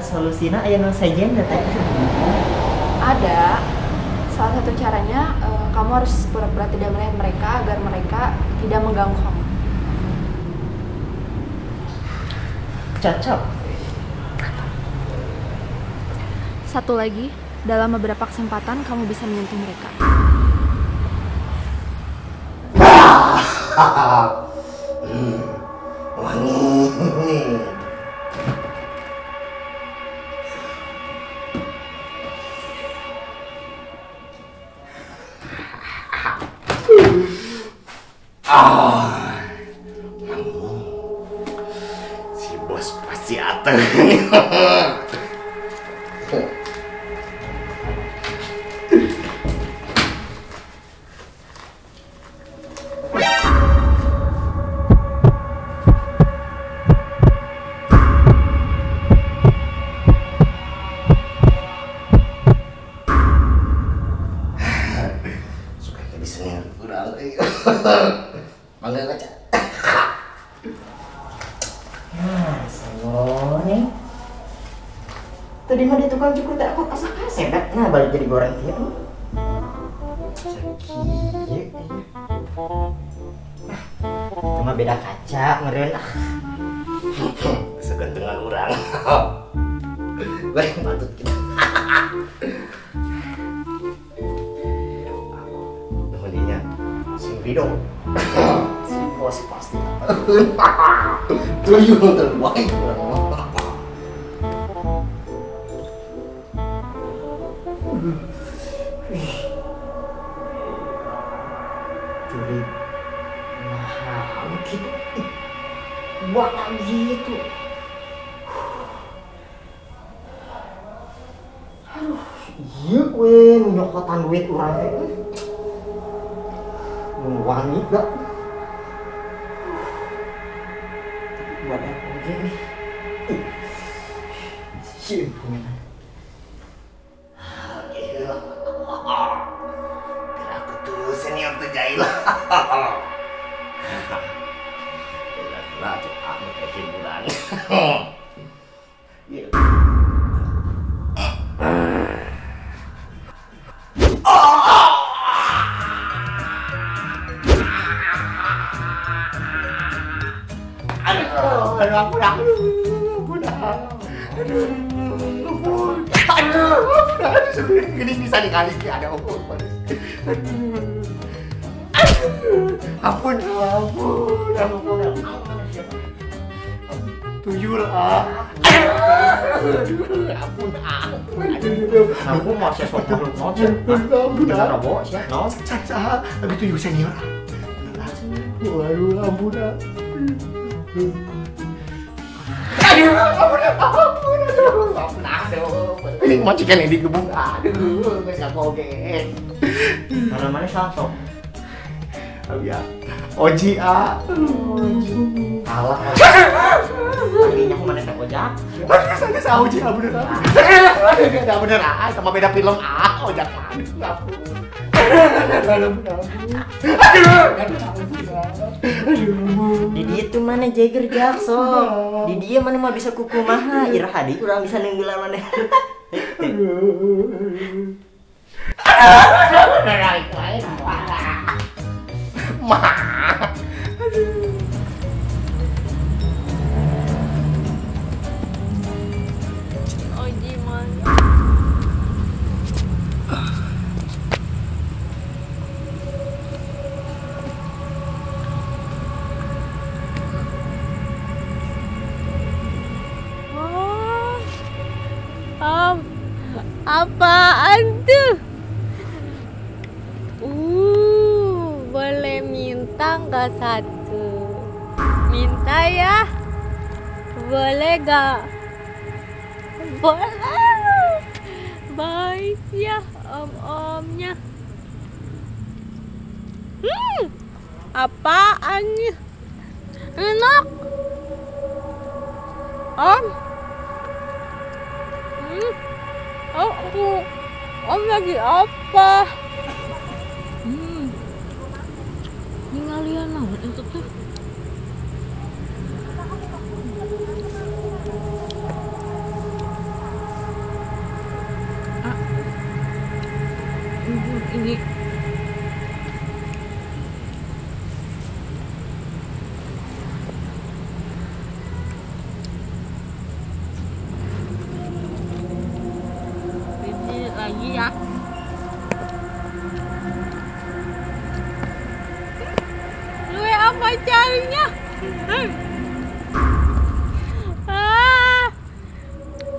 Solusina aya nu sejen teh? Ada. Salah satu caranya kamu harus pura-pura tidak melihat mereka agar mereka tidak mengganggu kamu. Cocok. Satu lagi, dalam beberapa kesempatan kamu bisa menyentuh mereka. Wangi. Si bos pasti ateng. Suka jadi senior kurang. Mangga kaca. Nah, senggoreng. Tadi mah di tukang cukur teh aku asa kasep. Nah, balik jadi goreng kieu. Sakieu. Cuma beda kaca meureun. Segentengan urang. Goreng patut kita. Nuhun nya. Sing ridho. Si bos pasti. Tuyul terbaik urang mah. Curi mahal gitu, wah gitu. Aduh, iya we nyokotan duit urang teh. Wangi gak? Tapi buat apa oge nih? Sieun punya. Aku tuh senior tuh jahil. Lah tuh aku hiburan. Iya. Aduh, ampun, ampun, aduh, ampun, aduh, aduh, gini bisa dikali ada ampun, ampun, ampun, ampun, tuyul ah, aduh, ampun, ampun, aku mau sesuatu makhluk naon sih, bener robo sih, naon, caca, lagi tuyul senior, waduh, ampun, aduh, ampun, ampun, aduh, ampun, aduh, ini majikan yang digebuk, aduh, nggak siapa oke. Karena mana salah sok? Ya, Oji ah, Oji, kalah. Tadinya aku mana tak ojak? Aduh, saya Oji ah bener, ah, bener ah, sama beda film ah, ojak aduh, ampun, aduh, di dia tuh mana Jagger Jackson, di dia mana mah bisa kuku maha, irah hadi kurang bisa nunggulan mana. Oji mana? Oh, apaan tuh? Boleh minta nggak satu? Minta ya? Boleh nggak? Boleh. Baik ya om-omnya. Apaan nih? Enak. Om. Oh, aku, om lagi apa? Ningalian naon itu tuh? Lagi. Lagi ya. Lu apa carinya? Ah,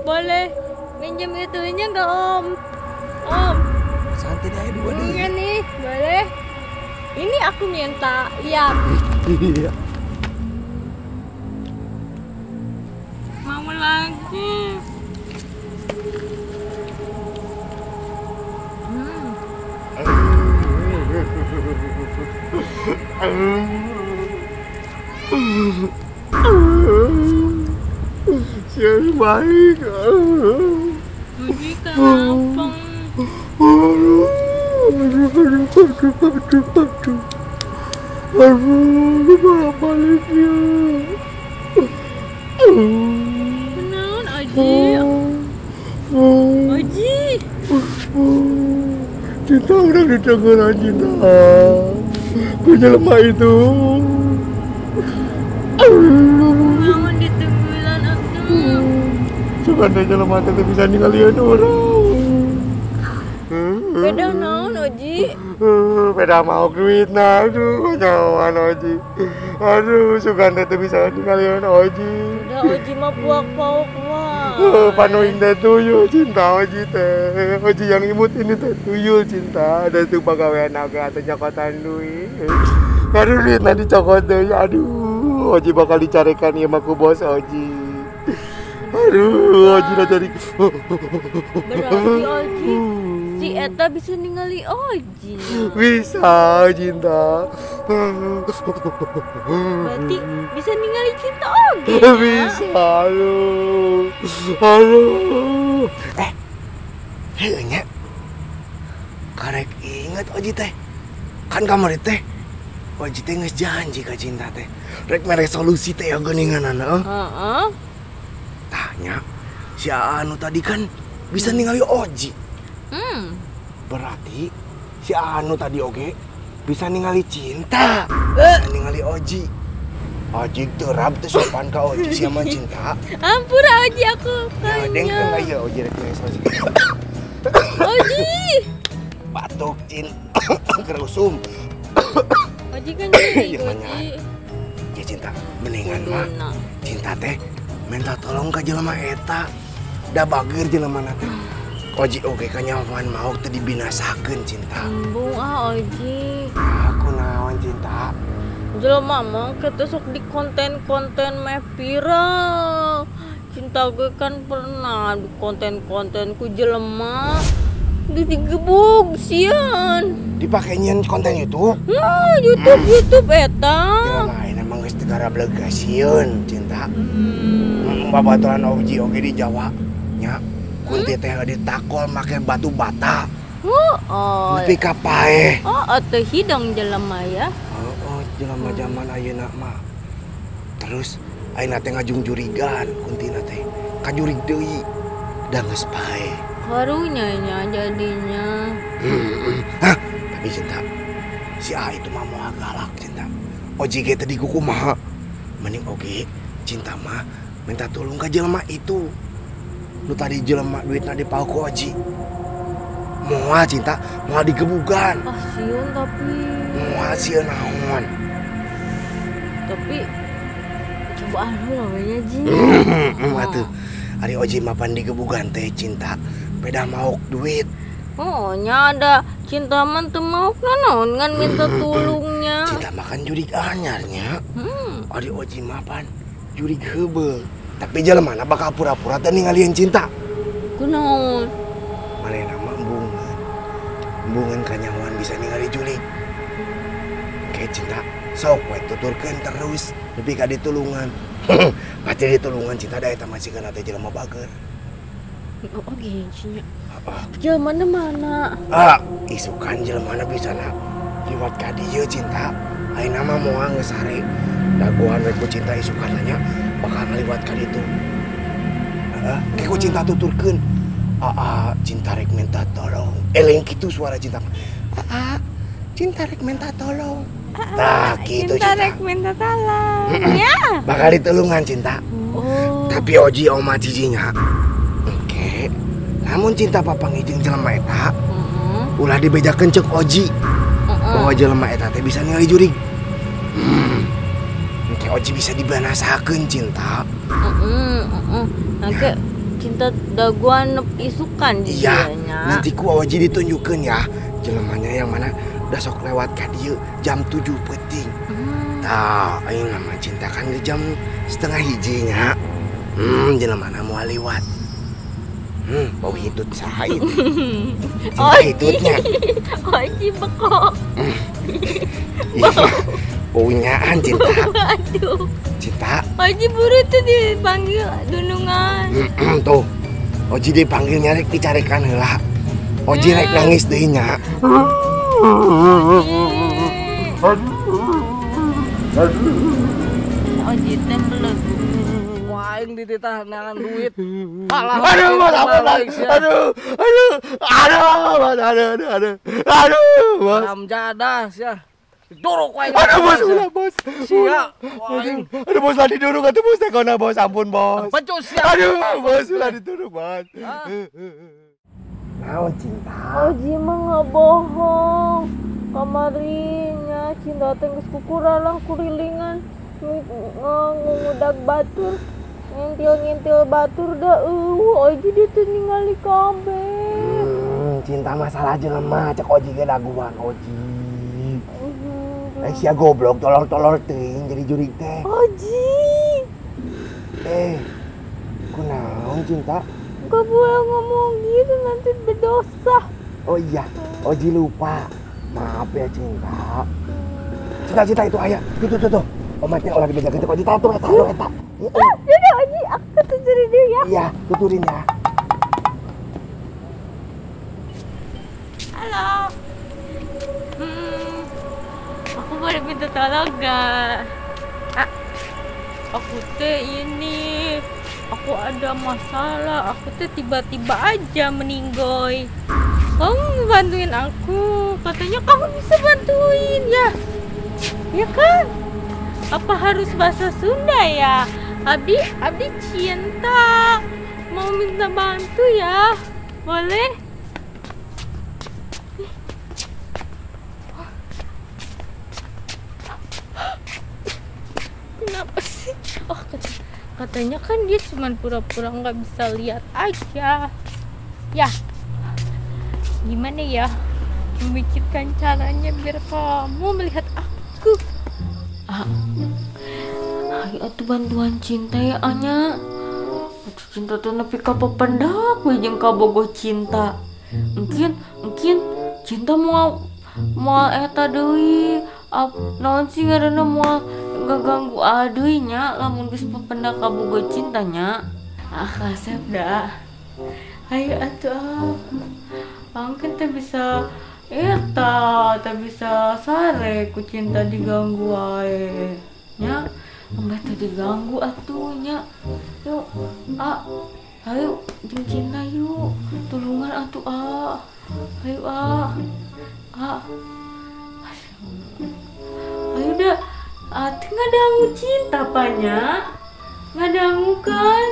boleh minjem itunya nggak Om? Om. Santai deh dua deh. Iya nih, boleh. Ini aku minta, ya. Iya. Mau lagi. Siapa baik. Oji kenapa? Aduh, aduh. Aduh, kenapa lagi? Kenaon Oji? Oji. Cinta udah ditenggelam cinta. Ku jelema itu. Naon ditenggelan atuh. Cuman jelema teh bisa ningalieun urang. Beda naon Oji? Beda mau duit nah, aduh nyawan Oji. Aduh, sugan teh bisa ningalieun Oji. Udah Oji mah puak-pauk wah. Panuin teh tuyul cinta Oji teh. Oji yang imut ini teh tuyul cinta. Ada tuh pagawean naga atau nyokotan duit. Aduh duit nanti cokot deh. Aduh, Oji bakal dicarikan ieu mah ku bos Oji. Aduh, Oji udah jadi. Berarti Oji si eta bisa ningali Oji. Bisa cinta. Berarti bisa ningali cinta Oji. Bisa lu. Aduh. Heuh nya. Karek inget Oji teh. Kan kamari teh Oji teh geus janji ka cinta teh. Rek mere solusi teh ya geuninganana. Heeh. Tanya si Anu tadi kan bisa ningali Oji. Berarti si Anu tadi oge bisa ningali cinta, bisa ningali Oji. Oji terap teu sopan ka Oji sama cinta. Ampura Oji aku. Ya deng kan ya Oji rek Oji. Oji. Batuk cin kerusum. Oji kan jadi Oji. Ya cinta mendingan mah cinta teh minta tolong ka jelema eta. Da bager jelema na teh. Oji oge kanyawan maok teh dibinasakeun cinta. Embung ah Oji. Aku naon cinta. Jelema mah kitu sok di konten-konten meh viral. Cinta gue kan pernah di konten-konten ku jelema digebug sieun. Dipake nyeun konten YouTube? Nah, YouTube YouTube eta. Jelema ayeuna mah geus teu garableg sieun cinta. Babaturan Oji oge di Jawa nya. Kunti teh ditakol make batu bata. Heeh. Nepi ka paeh. Oh, teu hidung jelema ya. Heeh, jelema zaman ayeuna mah. Terus ayeuna teh ngajungjurigan kuntina teh. Kajurig deui. Da geus paeh. Karunya nya jadinya. Hah, tapi cinta si A itu mah moal galak cinta. Oji ge teh dikukumaha. Mending oge cinta mah minta tolong ka jelema itu. Nu tadi jelema duitna dipauk ku Oji. Moal cinta, moal digebugan. Ah sieun tapi. Moal sieun naon. Tapi cobaan heula we nya Ji. Atuh. Ari Oji mah pan digebugan teh cinta, beda mauk duit. Oh, nya ada cinta mah teu mauk naon ngan minta tulungnya. Cinta mah kan jurig anyar nya. Ari Oji mah pan jurig heubeul. Tapi jelema na bakal pura-pura teh ningalieun cinta. Kunaon? Manehna mah embungeun. Embungeun kanyawan bisa ningali jurig. Kayak cinta sok we tuturkeun terus nepi ka ditulungan. Pasti ditulungan cinta da eta mah sigana teh jelema bager. Oh gitu nya. Jelema mana? Ah, isukan jelema bisa na liwat ka dieu cinta. Ayeuna mah moal geus sare. Dagoan we ku cinta isukan nya bakal ngaliwat ka ditu. Heeh, ke ku cinta tuturkeun. Aa, cinta rek minta tolong. Eleng kitu suara cinta. Cinta rek minta tolong. Tah gitu cinta. Cinta rek minta tolong. Ya. Bakal ditulungan Cinta. Oh. Tapi Oji oma cijinya. Oke. Lamun Cinta papanggih jeung jelema eta, ulah dibejakeun ceuk Oji. Bahwa jelema eta teh bisa ningali jurig. Oke, Oji bisa dibanasakeun Cinta. Nanti Cinta daguan isukan di iya, dianya. Nanti ku Oji ditunjukkeun ya jelemanya yang mana udah sok lewat ka dieu jam 7 peuting. Tah, ayeuna nama Cinta kan di jam 12.30 nya. Jelemana moal liwat. Bau hitut saha itu? Cinta hitutnya. Oji bekok. Iya, baunyaan Cinta. Aduh. Cinta. Oji buru tuh dipanggil dunungan. Tuh. Oji dipanggil nyarek dicarikan heula. Oji rek nangis deui nya. Oji teh belegu. Aing dititah neangan duit. Alah, aduh, bos, aduh, aduh, aduh, aduh, aduh, aduh, aduh, bos. Am jadah sia. Diduruk aing. Aduh, bos, ulah, bos. Sia, aing. Aduh, bos, lah diduruk atuh bos teh kona, bos, ampun, bos. Pecus sia. Aduh, bos, ulah diduruk, bos. Naon Cinta? Oji mah nggak bohong. Kamarinya Cinta teh geus kukuralang kurilingan ngudak batur. Ngintil-ngintil batur dah, Oji dia tuh ningali kabeh. Cinta masalah jelema, cek Oji ge daguan Oji. Sia goblok tolol-tolol teuing jadi jurig teh. Oji. Kunaon Cinta? Gak boleh ngomong gitu nanti berdosa. Oh iya, Oji lupa. Maaf ya Cinta. Cinta-cinta itu ayah. Tuh tuh tuh. Omatnya olah dibejakeun cek Oji tah tuh eta eta. Yaudah Oji, aku tuturin dulu ya. Iya, tuturin ya. Halo. Aku boleh minta tolong gak? Aku teh ini, aku ada masalah. Aku teh tiba-tiba aja meninggoy. Kamu bantuin aku. Katanya kamu bisa bantuin ya. Ya kan? Apa harus bahasa Sunda ya? Abdi cinta mau minta bantu ya, boleh? Kenapa sih? Oh, katanya kan dia cuma pura-pura nggak bisa lihat aja. Ya, gimana ya? Memikirkan caranya biar kamu melihat aku. Ayo atuh bantuan Cinta ya Anya. Aduh, Cinta tuh nepi ka papendak we jeung kabogoh Cinta. Mungkin Cinta moal eta deui. Naon sih ngaranna moal ngaganggu deui nya lamun geus papendak kabogoh Cinta nya. Ah kasep da. Ayo atuh. Mungkin teh bisa eta, teh bisa sare ku Cinta diganggu wae. Nya, ambeh teh diganggu atuh nya. Yuk, ayo jeung Cinta yuk. Tulungan atuh Ayo Ayo dah. Atuh ngadangu Cinta panya. Ngadangu kan.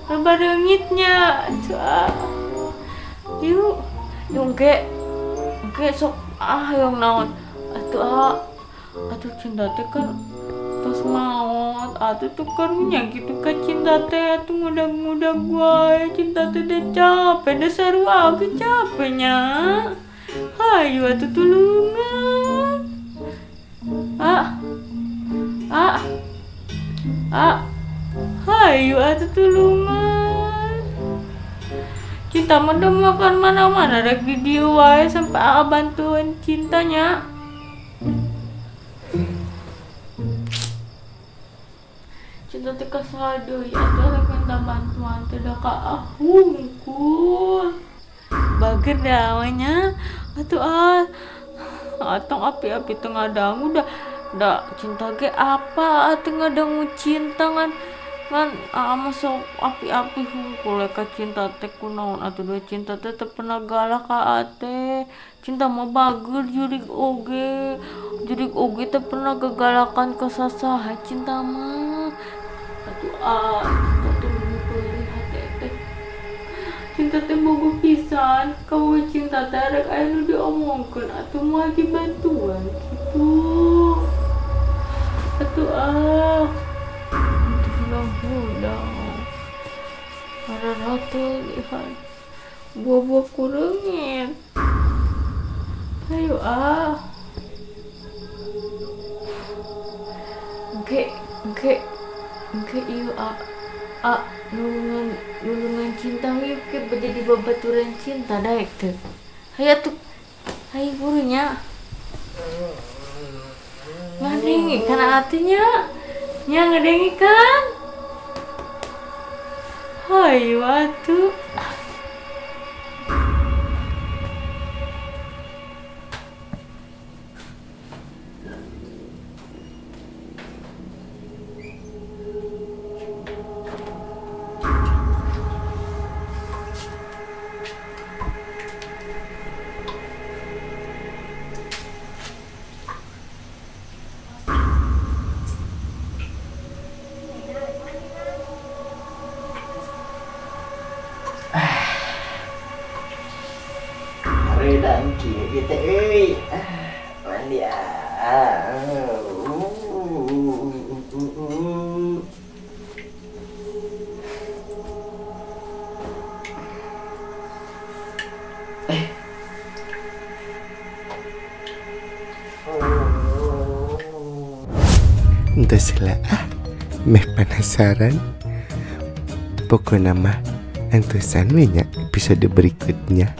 Loba reungitnya. Atuh Yuk, yuk engke sok yang naon. Atuh atuh Cinta teh kan tos maot, atuh tuh karunya gitu kan Cinta teh atuh ngudag-ngudag wae. Cinta teh deh capek, deh sarua ge capeknya. Hayu atuh tulungan. Hayu atuh tulungan. Cinta mah udah makan mana-mana rek di dieu wae sampai aa bantuan Cintanya. Cinta teh kasal deui atuh rek minta bantuan teh da ka ahungkul. Bager da nya atuh atong api-api teu ngadangu da cinta ge apa atuh ngadangu cinta ngan Ngan aa mah sok api-api hungkul ka cinta teh kunaon atuh da cinta teh teu pernah galak ka aa teh. Cinta mah bager jurig oge. Jurig oge teu pernah gagalakan ka sasaha cinta mah. Atuh aa cinta teh meuli hate teh. Cinta teh bogoh pisan, kabogoh cinta teh rek aya nu diomongkeun atuh moal dibantuan kitu. Atuh ah. Hudang-hudang raratul lihat buah-buah kurengin. Ayo ah. Engke engke engke ieu a a nulungan cinta we ke jadi babaturan cinta daek teh. Hayu atuh. Hayu gurunya. Ngadenge kana atinya. Nya ngadenge kan? Hayu atuh. Hareudang kieu ieu teh euy. Mandi ah. Entos lah ah, meh penasaran. Pokoknya mah entosan we nya episode berikutnya.